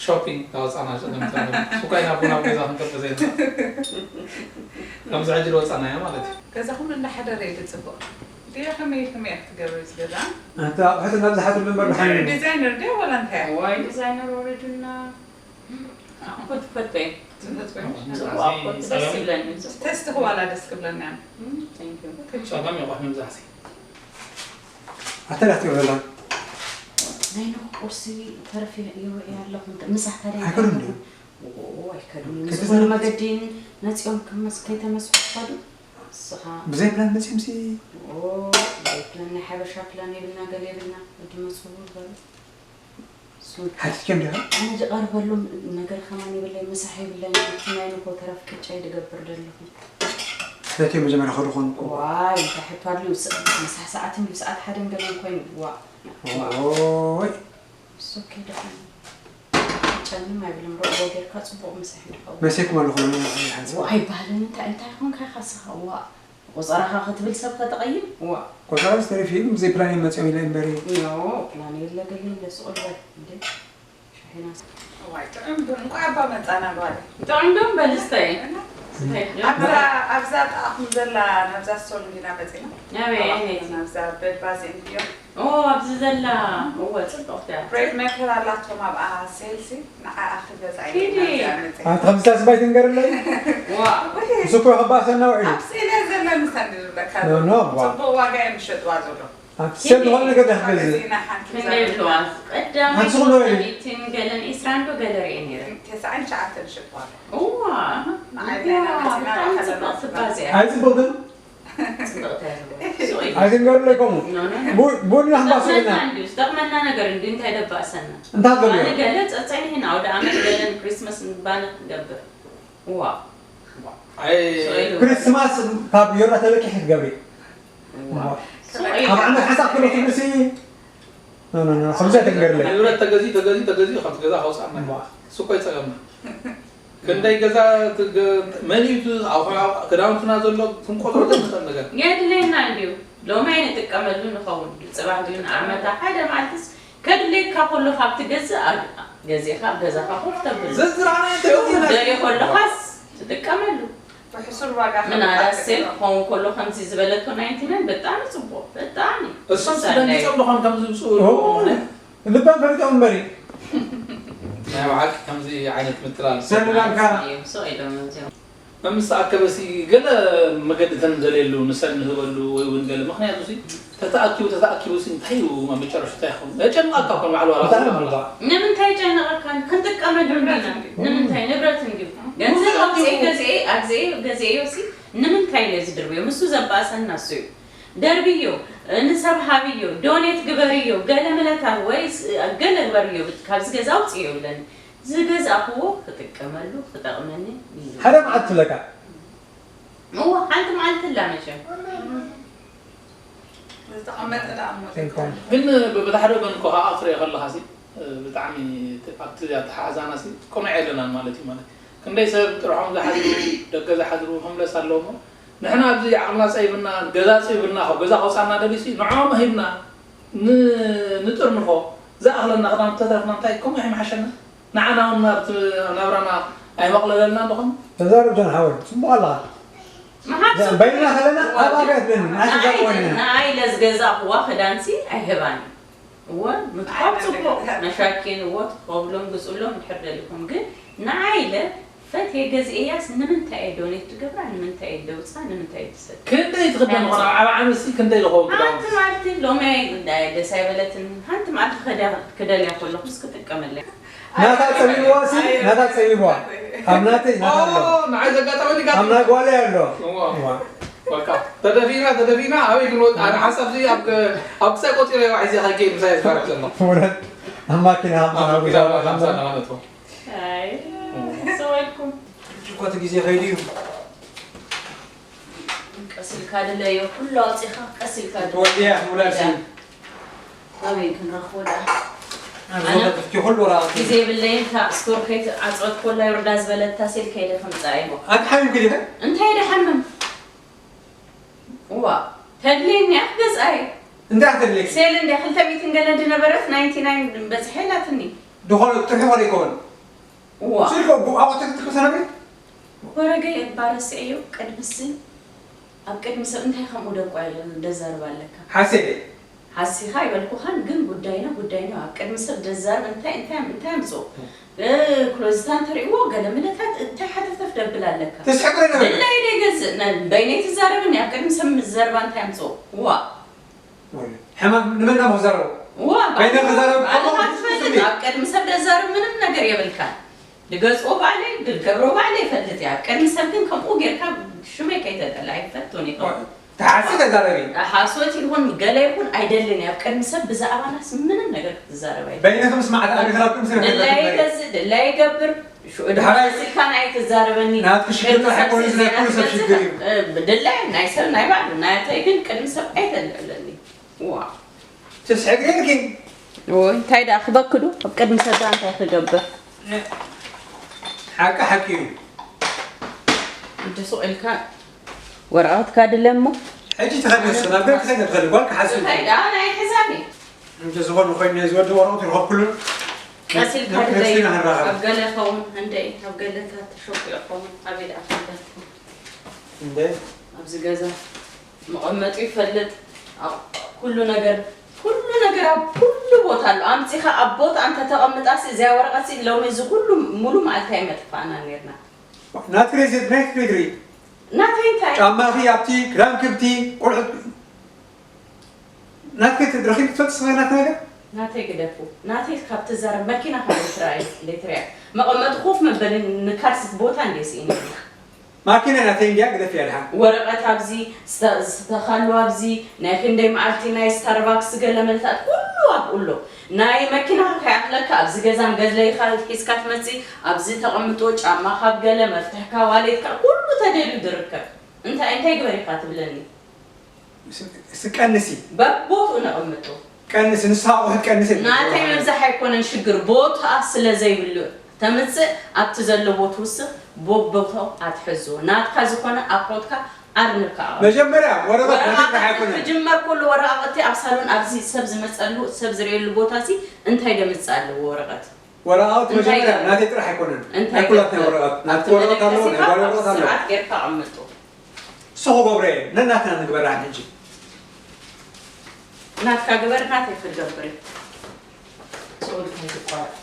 ሾፒንግ እናወፃና ሸለምታ ሱቃ ኢና ቡን ኣብ ገዛ ክንገብር ዘይንኽእል። ከምዚ ሕጂ ዝወፃናዮ ማለት እዩ። ገዛኹም እንዳሓደረ እዩ ዝጽቡቕ። ድየ ከመይ ከመይ እያ ክትገብር እዚ ገዛ? ኣንተ ኣቑሑት ናብ ዝሓትሉ እምበር ብሓይሉ። ዲዛይነር ድየ ዋላ እንታይ እያ? ዋይ ዲዛይነር ወረዱና። ኣቑሑት ፈትወ። ትፈትወ? ጽቡቕ ኣቑሑት ደስ ይብለኒ። ተስትኺ ዋላ ደስ ክብለና እያ። እም፣ thank you። ጸገም ይቑሕ ምብዛሕሲ። ኣተ ዳሕቲ ይውዕላ። ናይ ንኹ ቁርሲ ተረፊ ይውዒ ኣለኹ። ምሳሕ ታዲያ ኣይከዱን ድዩ? ኦ፣ ኣይከዱን። ከይተዘ- ዝኾነ መገዲ መጺኦም ክመስ-፣ ከይተመስሑ ክኸዱ። ንስኻ ብዘይ ፕላን መጺኦም ሲ ኦ፣ ብዘይ ፕላን ናይ ሓበሻ ፕላን የብልና፣ ገለ የብልና። ወዲ መጽኡ በሉ። እሱ ሓቲትኪዮም ዲኻ? ኣነ ዝቐርበሎም ነገር ከማን የብለይ፣ ምሳሕ የብለይ። እቲ ናይ ንጎ ተረፍ ቅጫ እዩ ዝገብር ዘለኹ። ስለቲ መጀመርያ ከዱ ኾኑ እኮ። ዋይ፣ እንታይ ሕቶ ኣድልዩ? ስ-፣ ምሳሕ ሰዓትን እዩ፣ ሰዓት ሓደን ገለን ኮይኑ። ዋእ። ኦይ፣ እሱ ኦኬ ደኾነ። ቅጫ ምንም ኣይብልን፣ ሮቦ ጌርካ ጽቡቕ ምሳሕ ይኸውን። መሲኩም ኣለኹም፣ ሓንስ። ዋእ፣ ኣይበሃልን። እንታይ፣ እንታይ ኾንካ ኢኻ ስኻ? ዋእ። ቆጸራኻ ክትብል ሰብ ከተቐይም? ዋእ። ቆጸራ ዝተረፊ ኢሉ ብዘይ ፕላን እዮም መጺኦም ኢለ እምበሪ። ኖ፣ ፕላን የለ፣ ገለ የለ፣ ስቕ ኢሉ በል። እንዴ? ሻሂና ስ- ዋይ፣ ጥዑም ቡን። እንኳዕ ኣባ መጻና ጓል። ጥዑም ዶ በል፣ ስታይ። ስታይ። ኣብዛ፣ ኣብዛ ጥቓኹም ዘላ ናብዛ ስቶል እንዲና መጺና። ኣበይ፣ ኣበይ? ናብዛ በባዚ እንድዮ። ኦ፣ ኣብዚ ዘላ። እወ፣ ጽብቕቲ እያ። ብሬድ ሜከር ኣላቶም ኣብኣ ሴልሲ፣ ንዓኣ ክገዛ እየ ኪዲ። ናብዚኣ መጺአ። ኣንቲ ከምዚ ታስባይ ትንገርለይ? ዋእ። እሱ እኮ ከባእሰና ውዒሉ። ኣብ ስኢነ ዘላ ምሳን ዝብለካ ኖ፣ ኖ፣ ዋእ። ጽቡቕ ዋጋ እዮም ዝሸጥዋ ዘሎ። ኣብ ሰብ ዝኾነ ነገር ዳሕገዝ። ገዚእና ሓንቲ ክንደይ ዛዕባ ብለዋ? ቀዳማይ ሓንቲ ዝኾነ ወይ? ሰበይትን ገለን ዒስራን ዶ ገለ ርእየ ነይረ። ተስዓን ትሽዓተን ዝሸጥዋ ኣሎ። እዋ። ንዓይ እዋ፣ ናይና መጺና ብጣዕሚ ንዓኻ ጽብቕቲ ዘለና ባዝያ። ኣይጽቡቕን? ጽብቕቲ እያ ዝብላ። ሱቕ ኢሉ። ኣይትንገርለይ ከምኡ። ኖ፣ ኖ፣ ኖ። ቡ-፣ ቡን ኢና ክንባስብ ኢና። ዝጠቕመና እንድዩ፣ ዝጠቕመና ነገር እንድዩ፣ እንታይ ደባእሰና? እንታይ ዘሎ? ኣነ ገለ ጸጸኒ ሕና ኣውደ ዓመት ገለን ክሪስማስ ንባነ ክንገብር። እዋ። ኣይ፣ ሱቕ ኢሉ። ክሪስማስ ካብ ዮርዳ ተለቂሕ ክትገብሪ። እዋ። ሱቕ ኢሉ። ካብ ዓመት ሓሳብ ክሎ ትብልሲ። ኖ፣ ኖ፣ ኖ፣ ከምዚ ኣይትንገርለይ። ንብረት ተገዚኡ፣ ተገዚኡ፣ ተገዚኡ፣ ካብቲ ገዛ ከውፅኣና። እዋ። እሱ እኮ ይፀገምና። ክንደይ ገዛ ትገ-፣ መን እዩ እቲ ኣብ፣ ኣብ ክዳውንትና ዘሎ ክንቆፅሮ ዘይንኽእል ነገር? የድልየና እንድዩ። ሎሚ ኣይንጥቀመሉ ንኸውን። ጽባሕ ግን ዓመታ ሓደ መዓልትስ ከድልየካ ከሎ ካብ ትገዝእ ኣብ-፣ ገዚእኻ ኣብ ገዛኻ ኮፍ ተብሉ። ዝርዝር ኣነ እንተገዚእና ደልዮ ከለኻስ ትጥቀመሉ። ብሕሱር ዋጋ ምናልባት ሴል ክኸውን ከሎ ከምዚ ዝበለቶ ናይንቲ ናይን ብጣዕሚ ጽቡቕ፣ ብጣዕሚ። እሶም ምሳሌ። ደንጊጾም ዝኾን ከምዚ ዝምፅኡ ኦ፣ ልበም ፈሊጦም እምበሪ። ናይ ብሓቂ ከምዚ ዓይነት ምትላል ሰብ ምናልካ እዮም፣ ስቕ ኢሎም እዮም። መምስ ኣከበሲ ገለ መገዲ ተንዘለየሉ ንሰብ ንህበሉ ወይ እውን ገለ ምኽንያቱ ሲ ተተኣኪቡ ተተኣኪቡ ሲ እንታይ እዩ መጨረሽታ ይኸውን? የጨንቐካ እኮ ባዕሉ ዋላ ብጣዕሚ ዋላ። ምባእ። ንምንታይ ጨነቐካ? ክንጥቀመሉ እንዲና። ንምንታይ? ንብረት እንድዩ። ገንዘብ ኣውፅኤ ገዝኤ፣ ኣግዝኤ፣ ገዝኤዮ ሲ ንምንታይ ኢለ ዝድርብዮ? ምስ ዘባእሰና እሱ እዩ። ደርብዮ፣ ንሰብ ሃብዮ፣ ዶኔት ግበርዮ፣ ገለ ምለታ ወይ ስ-፣ ገለ ግበርዮ፣ ካብዚ ገዛ ኣውፅዮ ይብለኒ። ዝገዛእክዎ ክጥቀመሉ ክጠቕመኒ እዩ። ሓደ መዓልቲ ትብለካ። እዎ፣ ሓንቲ መዓልቲ ኣላ መቸም። ዝተቐመጠ ደኣ እሞ እንታይ? ግን ብብታሕዶ ግን እኮ ከዓ ክትሪኦ ከለካ ሲ ብጣዕሚ ኣብቲ ኣተሓሕዛና ሲ ቅኑዕ የለናን ማለት እዩ። ማለት ክንደይ ሰብ ጥርሖም ዝሓድሩ፣ ደገ ዝሓድሩ ሆምለስ ኣለዉ እሞ፣ ንሕና ኣብዚ ዓቕልና ፀይብና፣ ገዛ ፀይብና፣ ካብ ገዛ ከውፃና ደልዩ ሲ ንዕኦም ሂብና ን- ንጥርንፎ፣ ዝኣኽለና ክዳን ተተረፍና እንታይ ከምኡ ይምሓሸና? ንዓና እውን ናብቲ ናብራና ኣይመቕለለልና ዶ ኾን? ተዛረብ ጆን ሓወይ፣ ጽቡቕ ኣለኻ። መሓብ በይንና ከለና ኣብ ኣብያ ትብለኒ፣ ንዓይ ተዛረብ ወይና። ንዓይ ለዝገዛእክዋ ክዳንሲ ኣይህባኒ። እወ፣ ምትኳብ ጽቡቕ፣ መሻኪን እወ፣ ትኸብሎም ግጹሎም ድሕር ደሊኹም። ግን ንዓይ ኢለ ፈትየ ገዝኤያስ ንምንታይ እየ ዶኔት ትገብራ? ንምንታይ እየ ደውጻ? ንምንታይ እየ ትሰድ? ክንደይ ትኽደን ኾነ? ኣብ ዓመትሲ ክንደይ ዝኸውን ክዳውንቲ? ሓንቲ መዓልቲ ሎሚ ኣይ- ደስ ኣይበለትን። ሓንቲ መዓልቲ ክዳ- ክደልያ ከለኹስ ክጥቀመላ። ናታ ጸቢብዋ ሲ፣ ናታ ጸቢብዋ። ኣብ ናተይ ናታ ኣሎ። ንዓይ ዘጋጠመኒ ኣብ ናይ ጓለይ ኣሎ። እዋ። በቃ ተደፊና ተደፊና ኣበይ ክንወጥ? ኣነ ሓሳብ ዚ ኣብ ኣብ ክሳይ ቆጺረ ዋዒ ዚ ከይከይድ ምሳይ ዝፈርሕ ዘሎ። እውነት ኣብ ማኪና ሃምሳ ኣብ ሃምሳ ኪዳን ሃምሳ ሃምሳ እናመለጥኩ። ኣይ፣ ሰው ኣልኩም። እኮ እቲ ግዜ ከይዱ እዩ። ቀስ ኢልካ ድለዮ፣ ኩሉ ኣውጺኻ ቀስ ኢልካ ድለዮ። ወዲያ ውላድ ሲ ኣበይ ክንረኽቦ ደኣ? ኣብ ዞባ ትፍኪ ኩሉ ወራ ግዜ የብለይን፣ እታ ስቶር ከይትዓጽወት ኮላ ይወርዳ ዝበለታ ሴል ከይደ ከምጽኣ እየ። ኣቲ ሓሚምኪ ዲኺ? እንታይ ደሓምም? እዋ፣ ተድልየኒ እያ ክገዝኣ እየ። እንታይ ተድልየኪ? ሴል እንድያ ክልተ ሚእትን ገለ ዝነበረት ናይንቲ ናይን በጽሐ ኢላትኒ። ድኾነ ጥርሑ ኾነ ይከውን። እዋ። ስልኮ ቡ- ኣብኡ ትትክል ሰነቢ? ወረገይ እባ ረስዐዮ፣ ቅድምሲ ኣብ ቅድሚ ሰብ እንታይ ከምኡ ደንቋ ደዛርብ ኣለካ? ሓሴ ሓሲኻ ኣይበልኩኻን፣ ግን ጉዳይና ጉዳይና እዩ። ኣብ ቅድሚ ሰብ ደዛርብ እንታይ እንታይ እንታይ ኣምጽኦ? እ፣ ክሎዝታ እንተሪእዎ ገለ ምለታት እንታይ ሓተፍተፍ ደብል ኣለካ? ተስሕቅረ ነበር። ድላይ ደይ ገዝእ፣ ነ- በይነይ ትዛረብኒ፣ ኣብ ቅድሚ ሰብ ምዘርባ እንታይ ኣምጽኦ? ዋ። ሕማም ንመን ናብ ክዛረቡ? ዋ፣ በይነ ክዛረብ ባዕልኻ ከለኹ ትፈልጥ፣ ትፈልጥ። ኣብ ቅድሚ ሰብ ደዛርብ ምንም ነገር የብልካን። ድገዝኦ ባዕለይ፣ ድገብሮ ባዕለይ ይፈልጥ እየ። ኣብ ቅድሚ ሰብ ግን ከምኡ ጌርካ ሽመይ ከይተጠላ ኣይፈቱን እየ። ተሓሲ ተዛረቢ። ሓሶት ይኹን ገለ ይኹን ኣይደልን እየ። ኣብ ቅድሚ ሰብ ብዛዕባናስ ምንም ነገር ክትዛረብ ኣይደልን። በይነ ከም ስማዕቲ ኣብ ክላብ ከም ስለ ድላይ ይገዝእ፣ ድላይ ይገብር። ሽዑ ድማ ድሓራይ ስልካ ናይ ትዛረበኒ። ናትኪ ሽግር ጥራሕ ኣይኮነን፣ ናይ ኩሉ ሰብ ሽግር እዩ። እ፣ ድላይ ናይ ሰብ ናይ ባዕሉ፣ ናተይ ግን ቅድሚ ሰብ ኣይተልዕለኒ። ዋ። ትስሕቅ ጌርኪ። ወይ እንታይ ደኣ ክበክዱ ኣብ ቅድሚ ሰብ ደኣ እንታይ ክገብር? ሓቂ ሓቂ እዩ። እንዲ ሱቕ ኢልካ ወረቐትካ ድለ እሞ። ሕጂ ትኸዲ ንሱ ናብ ገለ ክኸይድ ትኸዲ ጓል ክሓስብ። እንታይ ደኣ ናይ ሕዛኒ። እንተ ዝኾነ ኮይኑ ናይ ዝወዲ ወረቐት ይረኸብ ኩሉ። ቀስ ኢልካ ነፍሲ ድለይ ንራኸብ። ኣብ ገለ ይኸውን እንደ ኣብ ገለታት ተሸኪዑ ይኸውን ኣበይ ደኣ ክወዳትኩም? እንደ ኣብዚ ገዛ መቐመጡ ይፈልጥ። ኣብ ኩሉ ነገር ኩሉ ነገር ኣብ ኩሉ ቦታ ኣሎ። ኣምጺኻ ኣብ ቦታ እንተ ተቐምጣሲ እዚኣ ወረቐትሲ ሎሚ እዚ ኩሉ ሙሉ መዓልቲ ኣይመጥፋእና ነርና። ናትሪ ዚ- ናትሪ ግሪ ናተይ እንታይ? ጫማኺ ኣብቲ ክዳን ክብቲ ቆልዑት ናትሪ ትድረኺ ትፈልጥ ስለ ናት ነገር ናተይ ግደፉ። ናተይ ካብ ትዛረብ መኪና ካብ ዘይትረኣይ ዘይትረያ መቐመጢ ኮፍ መበሊ ንካርሲት ቦታ እንደ ስኢኒ ማኪና ናተይ እንዲያ ግደፍ ያድሃ ወረቐት ኣብዚ ስተ- ዝተኻሉ ኣብዚ ናይ ክንደይ መዓልቲ ናይ ስታርባክስ ገለ መልታት ኩሉ ኣብኡ ኣሎ። ናይ መኪና ከይኣኽለካ ኣብዚ ገዛን ገድለይኻ ሒዝካ ትመፅእ ኣብዚ ተቐምጦ ጫማ ካብ ገለ መፍትሕካ ዋሌትካ ኩሉ ተደልዩ ዝርከብ እንታይ እንታይ ግበር ኢኻ ትብለኒ? ስቀንሲ በቦትኡ ነቐምጦ። ቀንሲ ንስኻ ኣቑሑት ቀንሲ ናተይ ምብዛሕ ኣይኮነን ሽግር ቦታ ስለ ዘይብሉ ተምፅእ ኣብቲ ዘለዎ ትውስኽ ቦቦቶ ኣትሕዞ ናትካ ዝኾነ ኣቑሑትካ ኣርንብካ ኣቐምጦ። መጀመርያ ወረቐት ናትካ ወረቓቕቲ ኣይኮነን ክጅመር ከሎ ወረቓቕቲ ኣብ ሳሎን ኣብዚ ሰብ ዝመፀሉ ሰብ ዝርእየሉ ቦታ ሲ እንታይ ደምፅእ ኣለዎ ወረቐት ወረቓቕቲ እንታይ መጀመርያ ይገብር? ናተይ ጥራሕ ኣይኮነን እንታይ ናይ ኩላትና ይገብር? ወረቐት ናትኪ ኣብቲ ወረቐት ኣሎ መደቀሲካ ናይ ጓል ወረቐት ኣሎ ስርዓት ጌርካ ኣቐምጦ። እሱ ክገብሮ እየ ነናትና ንግበራ ሕጂ ናትካ ግበር ናተይ ክገብር እዩ። ስኡል ከይትቋረጥ።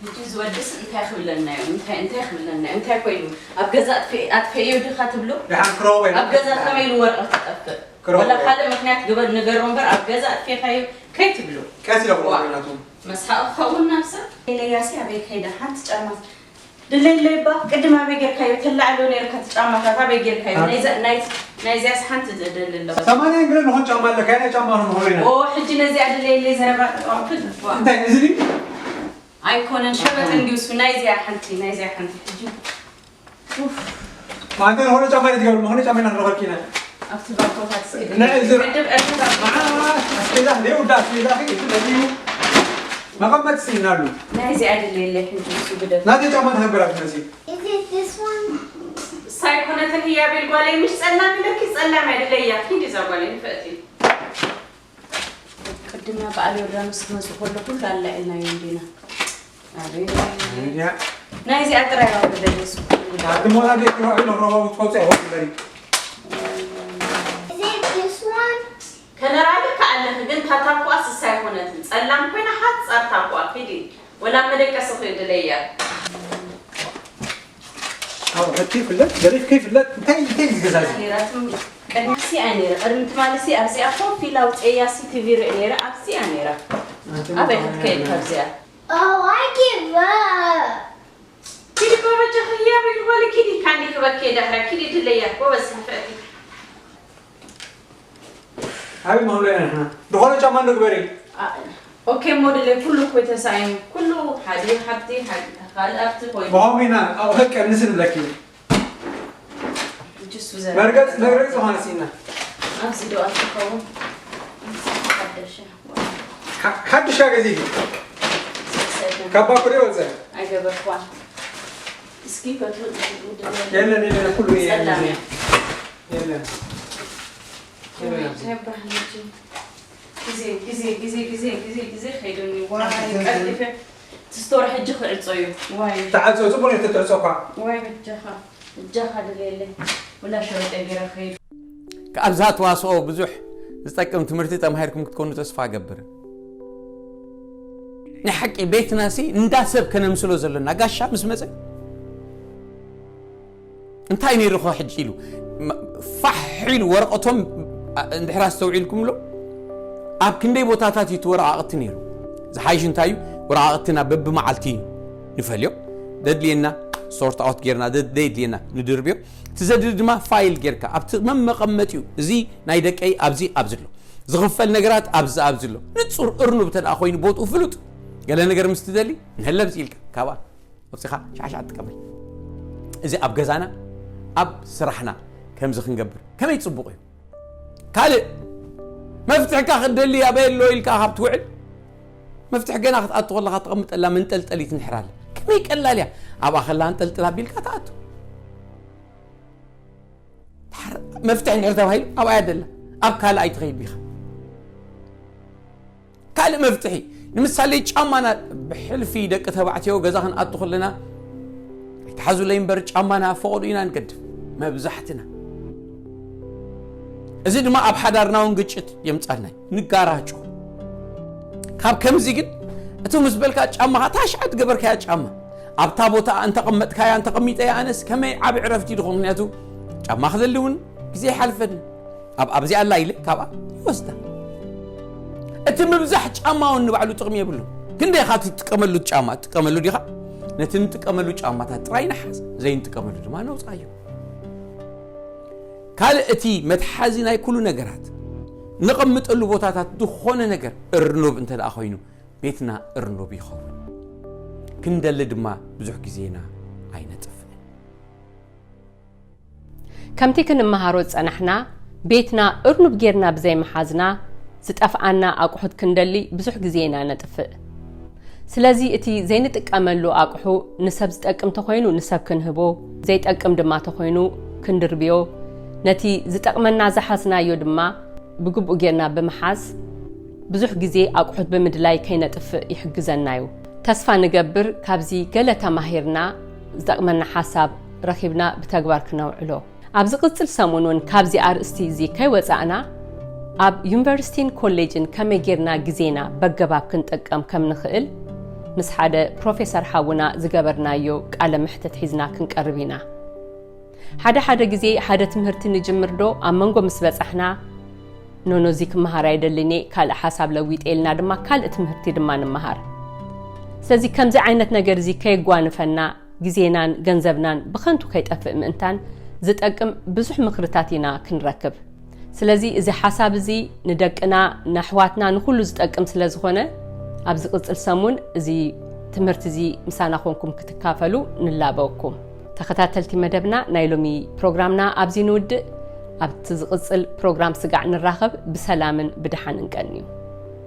ሕጂ ዝወድስ እንታይ ክብለና እዩ እንታይ እንታይ ክብለና እዩ እንታይ ኮይኑ ኣብ ገዛ ኣጥፊ- ኣጥፈዮ ድኻ ትብሎ ድሓን ክረኸቦ ኢና ኣብ ገዛ ከመይ ኢሉ ወረቐት ትጠፍእ ክረኸቦ ወላ ካልእ ምክንያት ግበር ንገሮም በር ኣብ ገዛ ኣጥፊኻዮ ከይትብሎ ቀስ ኢለ ክረኸቦ ዋ። ናቱ መስሓቕ ክኸውን ናብሰብ ኢለያሲ ኣበይ ከይዳ ሓንቲ ጫማ ድለይለይ ባ ቅድም ኣበይ ጌርካዮ? ተላዕሎ ነርካ እቲ ጫማታት ኣበይ ጌርካዮ? ናይዛ ናይ ናይዚያስ ሓንቲ ዝደሊ ኣለኹ። ሰማንያ እንግዲህ ንኾን ጫማ ኣለካ ናይ ጫማ ነው ሆይ ነው። ኦ ሕጂ ነዚኣ ድለይለይ ዘረባ ተጠዋምክል። እንታይ እዚ ድዩ? ኣይኮነን ሸበጥ እንዲውሱ ናይዚያ ሓንቲ ናይዚያ ሓንቲ ሕጂ ማንተ ሆነ ጫማ ይትገሩ ሆነ ጫማ ይናን ረኸብኪና። ኣብቲ ባኮታት ስግድ ናይ ዝር- ቅድም ዕርፍታ ኣስቤዛ ደው ዳ ኣስቤዛ ኺ እቲ ለዩ መቐመጥ ሲናሉ። ናይዚኣ ድለይለይ ሕጂ እሱ ግደፍ። ናተ ጫማ ተኸበራት መሲ። Is it this one? ሳይኮነትን ህያቤል ጓለይ ምሽ ጸላም ኢለኪ ጸላም ኣይደለያ ኪዲ እዛ ጓለይ ንፍእቲ ቅድምና በዓል ዮርዳኖስ ክመጽእ ከሎ ኩሉ ኣላዒልናዮ እንዲና ኣቤት ናይዚኣ ጥራይ ዋ ደለሱ ድሞና ቤት ነው ነው ነው ጾጽ ይሆን በሪ። Is it this one? ከለራሊ ከኣለኺ ግን ታታኳ ስሳ ኣይኮነትን ጸላም ኮይና ሓጻር ታኳ ኪዲ ወላ መደቀሲ ክድለያ ኣውዕቲ ፍለጥ ገሪፍ ከይፍለጥ እንታይ እንታይ ዝገዛዚ ነራትም ቅድሚ ሲኣ ነረ ቅድሚ ትማሊ ሲ ኣብዚኣ ኮፍ ኢላ ውፅያ ሲ ቲቪ ርኢ ነረ ኣብዚኣ ነራ ኣበይ ክትከይድ ካብዚኣ Oh, I give up. ኪዲ ጎበጃ ህያ ቢል ወለ ኪዲ ካንዲ ክበኬ ዳሕራ ኪዲ ድለያ ጎበዝ ንፍዕቲ ኣበይ መክሎ ኢና ንሕና ዝኾነ ጫማ ንግበሪ ኦኬ ሞደለ ኩሉ እኮ ተሳኢኑ ኩሉ ሓደ ሓብቲ ሓደ ካልእ ኣብቲ ኮይኑ ብኸምኡ ኢና ኣቑሑት ቀንስ ንብለኪ እዩ ጅሱ ዘር መርገፅ መርገፅ ዝኾነ ሲና ኣብዚ ዶ ኣትኸውን ሓደሸ ሓ- ሓድሻ ገዚፍ እዩ ካብ ባኩሪ ወፀ ኣይገበርኳን እስኪ ፈቱ ውድነ የለን የለን ኩሉ ጸላም እየ። የለን ጊዜ ጊዜ ጊዜ ጊዜ ጊዜ ጊዜ ጊዜ ከይዱኒ ዋይ ቀልጢፈ እቲ ስቶር ሕጂ ክዕጾ እዩ ዋይ ተዓጾ ጽቡቅ እዩ ተትዕጾ እኳ ዋይ በጃኻ እጃኻ ድልየለይ ወላ ሸበጠ ገይረ ከይዱ ከኣብዛ ተዋስኦ ብዙሕ ዝጠቅም ትምህርቲ ተማሂርኩም ክትኮኑ ተስፋ እገብር። ናይ ሓቂ ቤትናሲ እንዳ ሰብ ከነምስሎ ዘለና ጋሻ ምስ መጸ እንታይ ነይሩ ኸ ሕጂ ኢሉ ፋሕ ኢሉ ወረቐቶም እንድሕር ኣስተውዒልኩምሎ ኣብ ክንደይ ቦታታት እዩ እቲ ወረቓቕቲ ነይሩ። ዝሓይሽ እንታይ እዩ ወረቓቕትና በብመዓልቲ ንፈልዮ ደድልየና ሶርት ኣውት ጌርና ደድልየና ንድርብዮ እቲ ዘድሊ ድማ ፋይል ጌርካ ኣብቲ መመቐመጢኡ እዚ ናይ ደቀይ ኣብዚ ኣብዚ ኣሎ ዝኽፈል ነገራት ኣብዚ ኣብዚ ኣሎ ንጹር እርኑብ ተደኣ ኮይኑ ቦትኡ ፍሉጥ ገለ ነገር ምስ ትደሊ ንህለብዚ ኢልካ ካብኣ ወፂኻ ሻዕሻዕ ትጥቀመል እዚ ኣብ ገዛና ኣብ ስራሕና ከምዚ ክንገብር ከመይ ፅቡቕ እዩ ካልእ መፍትሕካ ክትደሊ ኣበይ ኣሎ ኢልካ ካብ ትውዕል መፍትሕ ገና ክትኣቱ ከለካ ተቐምጠላ መንጠልጠሊት ንሕር ኣለ ከመይ ቀላል እያ ኣብኣ ከላ ኣንጠልጥል ኣቢልካ ትኣቱ መፍትሕ እንድሕር ተባሂሉ ኣብኣ እያ ደላ ኣብ ካልእ ኣይትኸይድ ኢኻ ካልእ መፍትሒ ንምሳሌ ጫማና ብሕልፊ ደቂ ተባዕትዮ ገዛ ክንኣቱ ከለና ኣይትሓዙለይ እምበር ጫማና ፈቐዱ ኢና ንገድፍ መብዛሕትና እዚ ድማ ኣብ ሓዳርና እውን ግጭት የምፃልና እዩ ንጋራጮ ካብ ከምዚ ግን እቲ ምስ በልካ ጫማኻ ታሽዓት ገበርካያ ጫማ ኣብታ ቦታ እንተቐመጥካያ እንተቐሚጠያ ኣነስ ከመይ ዓብ ዕረፍቲ ድኾን ምክንያቱ ጫማ ክደሊ እውን ግዜ ይሓልፈኒ ኣብ ኣብዚ ኣላ ኢለ ካብኣ ይወስዳ እቲ ምብዛሕ ጫማ እውን ንባዕሉ ጥቕሚ የብሉ ክንደይ ኢኻ ትጥቀመሉ ጫማ ትጥቀመሉ ዲኻ ነቲ ንጥቀመሉ ጫማታት ጥራይ ንሓዝ ዘይንጥቀመሉ ድማ ነውፃዮ ካልእ እቲ መትሓዚ ናይ ኩሉ ነገራት ነቐምጠሉ ቦታታት ዝኾነ ነገር እርኑብ እንተ ደኣ ኮይኑ ቤትና እርኑብ ይኸውን ክንደሊ ድማ ብዙሕ ግዜና ኣይነጥፍእን ከምቲ ክንመሃሮ ዝጸናሕና ቤትና እርኑብ ጌርና ብዘይምሓዝና ዝጠፍኣና ኣቑሑት ክንደሊ ብዙሕ ግዜ ኢና ነጥፍእ። ስለዚ እቲ ዘይንጥቀመሉ ኣቕሑ ንሰብ ዝጠቅም ተኾይኑ ንሰብ ክንህቦ፣ ዘይጠቅም ድማ ተኾይኑ ክንድርብዮ፣ ነቲ ዝጠቕመና ዝሓዝናዮ ድማ ብግቡእ ጌርና ብምሓዝ ብዙሕ ግዜ ኣቑሑት ብምድላይ ከይነጥፍእ ይሕግዘና እዩ። ተስፋ ንገብር ካብዚ ገለ ተማሂርና ዝጠቕመና ሓሳብ ረኺብና ብተግባር ክነውዕሎ። ኣብ ዝቕጽል ሰሙን እውን ካብዚ ኣርእስቲ እዚ ከይወጻእና ኣብ ዩኒቨርሲቲን ኮሌጅን ከመይ ጌርና ግዜና በገባብ ክንጥቀም ከም ንኽእል ምስ ሓደ ፕሮፌሰር ሓውና ዝገበርናዮ ቃለ መሕትት ሒዝና ክንቀርብ ኢና። ሓደ ሓደ ግዜ ሓደ ትምህርቲ ንጅምር ዶ ኣብ መንጎ ምስ በጻሕና ኖኖ እዚ ክመሃር ኣይደልን እየ ካልእ ሓሳብ ለዊጠ ኢልና ድማ ካልእ ትምህርቲ ድማ ንመሃር። ስለዚ ከምዚ ዓይነት ነገር እዚ ከየጓንፈና ግዜናን ገንዘብናን ብኸንቱ ከይጠፍእ ምእንታን ዝጠቅም ብዙሕ ምኽርታት ኢና ክንረክብ። ስለዚ እዚ ሓሳብ እዚ ንደቅና፣ ንኣሕዋትና፣ ንኹሉ ዝጠቅም ስለ ዝኾነ፣ ኣብ ዝቕጽል ሰሙን እዚ ትምህርቲ እዚ ምሳና ኮንኩም ክትካፈሉ ንላበወኩም። ተኸታተልቲ መደብና፣ ናይ ሎሚ ፕሮግራምና ኣብዚ ንውድእ። ኣብቲ ዝቕጽል ፕሮግራም ስጋዕ ንራኸብ። ብሰላምን ብደሓንን ቀንዩ።